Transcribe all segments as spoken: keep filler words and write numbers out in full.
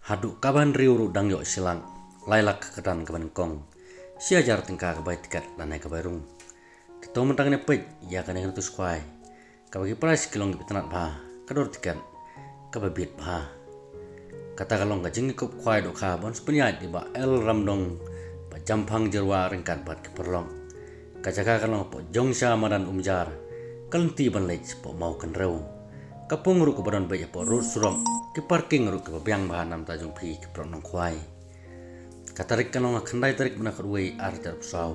Haduh kaba hynriew ruh dang ïoh shi lak, lai lak ka kyrdan kaba nyngkong, shi hajar tyngka ka bai tiket lane ka bai rung. Te to mynta ngin ïa peit ïa kane ka nongtuh khwai kaba ki prize ki long kiba itynnad bha, ka dor tiket kaba bit bha. Kata ka long ka jingïakob khwai dohkha ba yn sa pynïaid da i Bah L Ramdong, Bah Jamphang Jyrwa ryngkat bad ki paralok. Ka jaka ka long hapoh Jongsha madan Umjar, ka lynti ban leit shapoh Mawkynrew. Ka pung ruh kaba don beit hapoh rud surok, ki parking ruh kiba biang bha na bynta jong phi ki paralok nongkhwai. Ka tarik ka long ha khyndai tarik bnai khatwei ar hajar arphew saw.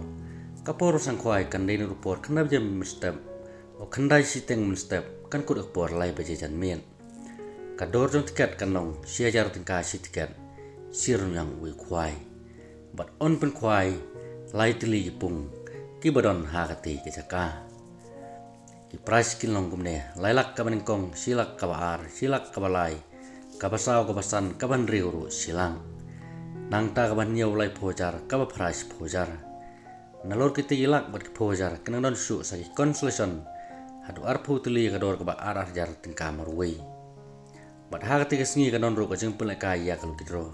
Ka por ba sngewkhwai kan dei naduh por khyndai baje mynstep, o khyndai shiteng mynstep, kan kut ha ka por lai baje janmiet. Ka dor jong tiket kan long shi hajar tyngka shi tiket, shi rynïeng uwei u khwai. Bad yn pynkhwai lai tylli ki pung kiba don ha katei ka jaka. Ki prize kin long kumne: lai lak kaba nyngkong, shi lak kaba ar, shi lak kaba lai, kaba saw, kaba san, kaba hynriew ruh shi lak. Nangta kaba hynñiew laiphew hajar, kaba phra shiphew hajar. Nalor kitei ki lak bad ki phew hajar, kin nang don shuh sa ki consolation haduh arphew tylli, ka dor kaba ar ar hajar tyngka marwei. Bad ha katei ka sngi kan don ruh ka jingpynlehkai ïa ka lucky draw.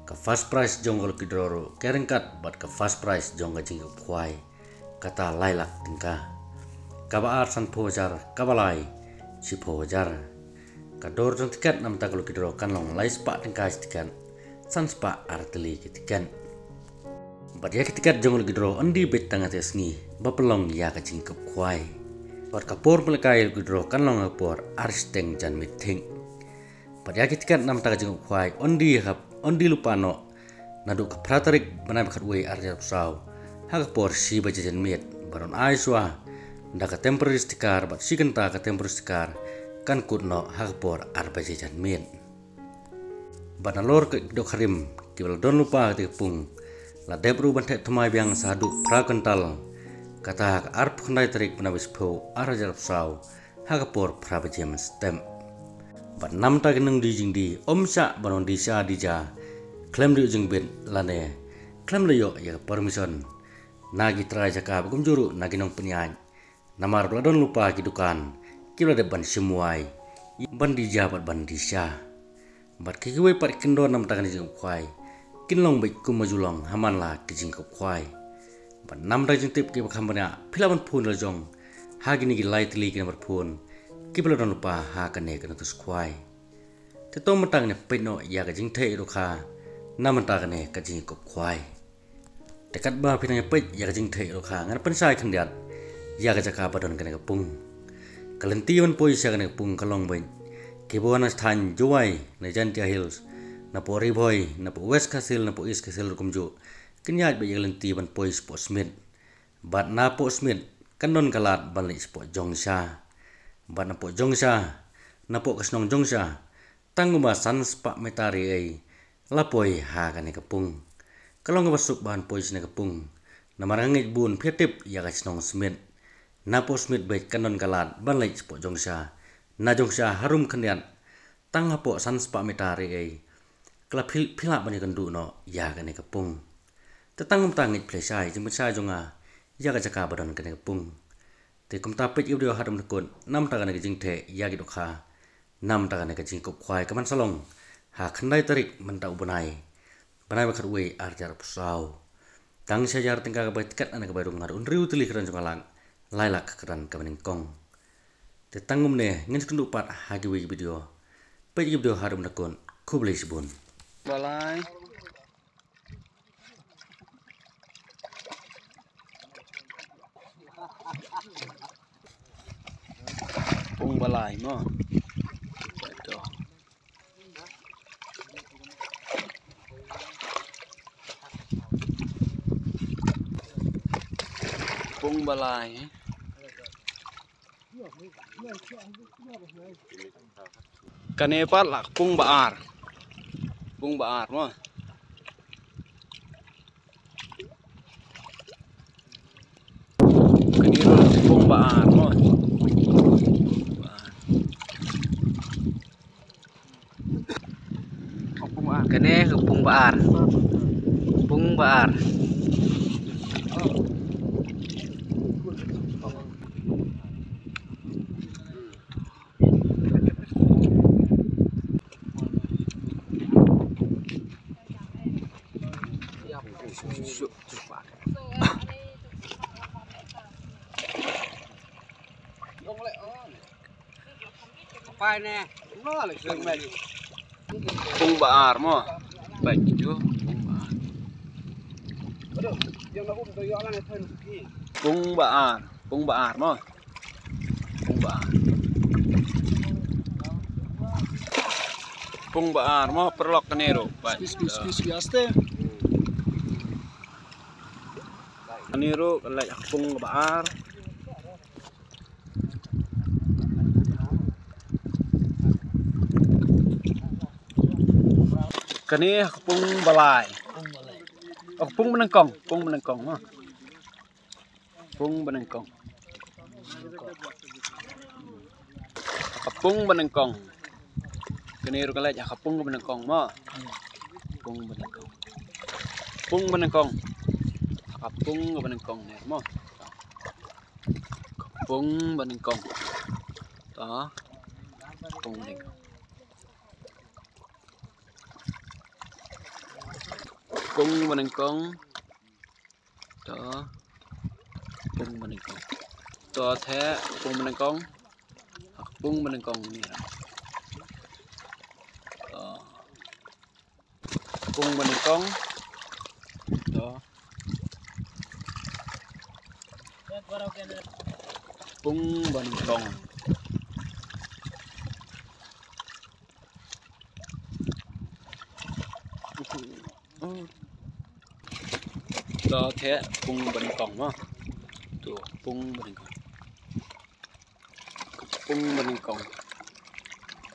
Ka first prize jong ka lucky draw ruh ka ryngkat bad ka first prize jong ka jingïakob khwai, kata lai lak tyngka. Kaba ar sanphew hajar, kaba lai shiphew hajar. Ka dor jong tiket na bynta ka lucky draw kan long lai spah tyngka shi tiket, san spah ar tylli ki tiket. Bad ïa ki tiket jong ka lucky draw yn die beit tang ha katei ka sngi ba pynlong ïa ka jingïakob khwai. Bad ka por pynlehkai ïa ka lucky draw kan long ha ka por ar shiteng janmiet thik. Bad ïa ki tiket na bynta ka jingïakob khwai yn die ha, yn die lypa noh naduh ka phra tarik bnai ba khatwei ar hajar arphew saw ha ka por shi baje janmiet, bad yn ai shuwa da ka temporary sticker, bad shi kynta ka temporary sticker kan kut noh ha ka por ar baje janmiet. Bad nalor ki dohkha rim kiba la don lypa ha katei ka pung, la dep ruh ban theh thymmai biang sa haduh phra kwintal, kata ha ka arphew khyndai tarik bnai ba shiphew ar hajar arphew saw, ha ka por phra baje mynstep. Bad na bynta ki nongdie jingdie, ym shah ban wan die sha die ja khlem da ïoh jingbit lane khlem da ïoh ïa ka permission na ki trai jaka bad kumjuh ruh na ki nongpynïaid. Namar ba la don lypa ki dukan kiba la dep ban shim wai ban die ja bad ban die sha. Bad kiwei pat ki kyndon na bynta kane ka jingïakob khwai kin long beit kum ba ju long ha man la ka jingïakob khwai. Bad na bynta ka jingtip kiba kham bniah, phi lah ban phone la jong ha kine ki lai tylli ki nambar phone kiba la don lypa ha kane ka nongtuh khwai. Te to mynta ngin ïa peit noh ïa ka jingtheh ïa ka dohkha na bynta kane ka jingïakob khwai. Te katba phi nang ïa peit ïa ka jingtheh ïa ka dohkha, ngan pynshai khyndiat ïa ka jaka ba don kane ka pung. Ka lynti ban poi sha kane ka pung ka long beit kiba wan na thaiñ Jowai, na Jaintia Hills, napoh Ri Bhoi, napoh West Khasi Hills, napoh East Khasi Hills ruh kumjuh, kin ïaid beit ïa ka lynti ban poi shapoh Smit. Bad napoh Smit kan don ka lad ban leit shapoh Jongsha. Bad napoh Jongsha, napoh ka shnong Jongsha, tang kumba san spah meter ei ei la poi ha kane ka pung. Ka long kaba suk ban poi shane ka pung, namar nga ngeit bun phi tip ïa ka shnong Smit. Napoh Smit beit kan don ka lad ban leit shapoh Jongsha. Na Jongsha harum khyndiat tang hapoh san spah meter ei ei. Ka la phi, phi lah ban ïakynduh noh ïa kane ka pung. Te tang kumta ngeit phi la shai jingpynshai jong nga ïa ka jaka ba don kane ka pung. Te kumta peit ïa ka video haduh mynta kut na bynta kane ka jingtheh ïa ki dohkha na bynta kane ka jingïakob khwai ka ban sa long ha khyndai tarik mynta u bnai, bnai ba khatwei ar hajar arphew saw. Tang shi hajar tyngka ka bai tiket, na ka bai rung haduh hynriew tylli ka don jong ka lak, lai lak ka don kaba nyngkong. Te tang kumne ngin sa ïakynduh pat ha kiwei ki video. Peit ïa ki video haduh mynta kut, khublei shibun. Balai. Pung Balai mo. Pung Balai. Kane pat la ka pung ba ar. Pung ba ar mo. Kane ruh la ka pung ba ar mo. Kane ka pung ba ar. Pung ba ar. Pai ne. Lo le khlem mai. Pung ba ar mo. Bai ki ju pung ba ar. Pung ba ar, pung ba ar mo. Pung ba ar. Pung ba ar mo, paralok, kane ruh. Bai. Squeeze, squeeze, squeeze, squeeze, aste. Kane ruh ka leit ha ka pung ba ar. Kane ha ka pung ba lai. Ha ka pung ba nyngkong, pung ba nyngkong mo. Pung ba nyngkong. Ha ka pung ba nyngkong. Kane ruh ka leit ha ka pung ba nyngkong mo. Pung ba nyngkong. Pung ba nyngkong. Ha ka pung ba nyngkong ne mo. Pung ba nyngkong. To. Pung ba nyngkong. Pung ba nyngkong. To. Pung ba nyngkong. To the pung ba nyngkong. Pung ba nyngkong ni. To. Pung ba nyngkong. To. Pung ba nyngkong. To the pung ba nyngkong mo. To pung ba nyngkong. Pung ba nyngkong.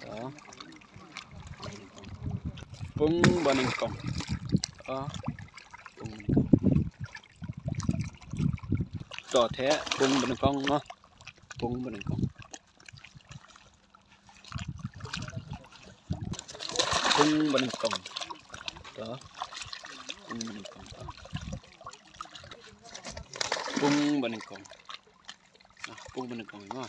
To. Pung ba nyngkong. To. Pung ba nyngkong. To the pung ba nyngkong mo. Pung ba nyngkong. Pung ba nyngkong. To. Pung ba nyngkong. Pung ba nyngkong. Ah, pung ba nyngkong mo.